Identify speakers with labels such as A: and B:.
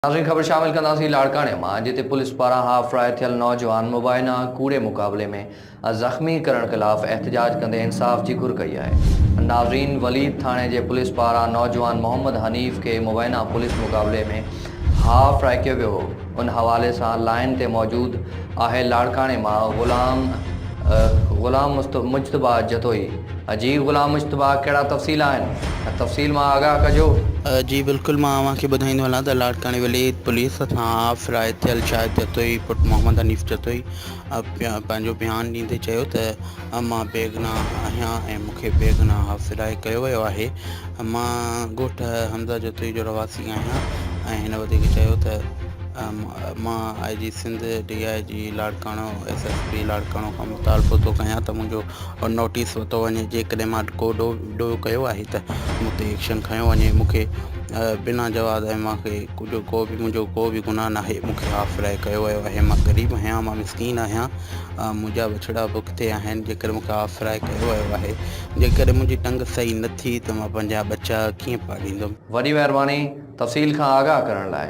A: ناظرين خبر شامل ڪنداسين لاڙڪاڻي مان جتي پوليس پاران هاف فرائي ٿيل نوجوان مبينا ڪوڙي مقابلي ۾ زخمي ڪرڻ خلاف احتجاج ڪندي انصاف جي گهر ڪئي آهي ناظرين وليد ٿاڻي جي پوليس پاران نوجوان محمد حنيف کي مبينا پوليس مقابلي ۾ هاف فرائي ڪيو ويو هو ان حوالي سان لائين تي موجود آهي لاڙڪاڻي مان غلام غلام مجتبيٰ جتوئي جي غلام مجتبيٰ ڪهڙا تفصيل آهن تفصيل مان آگاهه ڪجو.
B: جي بلڪل مان اوهان کي ٻڌائيندو هلان ته لاڙڪاڻي وليد پوليس هٿان آف فرائي ٿيل شاهد جتوئي پٽ محمد حنيف جتوئي پنهنجو بيان ڏيندي چيو ته مان بيگناهه آهيان ۽ مون کي بيگناهه آف فرائي ڪيو ويو آهي مان ڳوٺ حمزه جتوئي جو رهواسي آهيان ۽ هن وڌيڪ چيو ته مان I G Sindh, D I G Larkana, S S P Larkana کان مطالبو ٿو ڪيان ته منهنجو نوٽيس ورتو وڃي جيڪڏهن مان ڪو ڏوهه ڪيو آهي ته مون تي ايڪشن کنيو وڃي مون کي بنا جواز ۽ مان کي ڪجهه ڪو به منهنجو ڪو به گناهه ناهي مون کي هاف فرائي ڪيو ويو آهي مان غريب آهيان مان مسڪين آهيان منهنجا ٻچڙا بک تي آهن جيڪڏهن مون کي هاف فرائي ڪيو ويو آهي جيڪڏهن منهنجي ٽنگ صحيح نه ٿي ته مان پنهنجا ٻچا ڪيئن پاليندم.
A: وڏي مهرباني تفصيل کان آگاهه ڪرڻ لاء.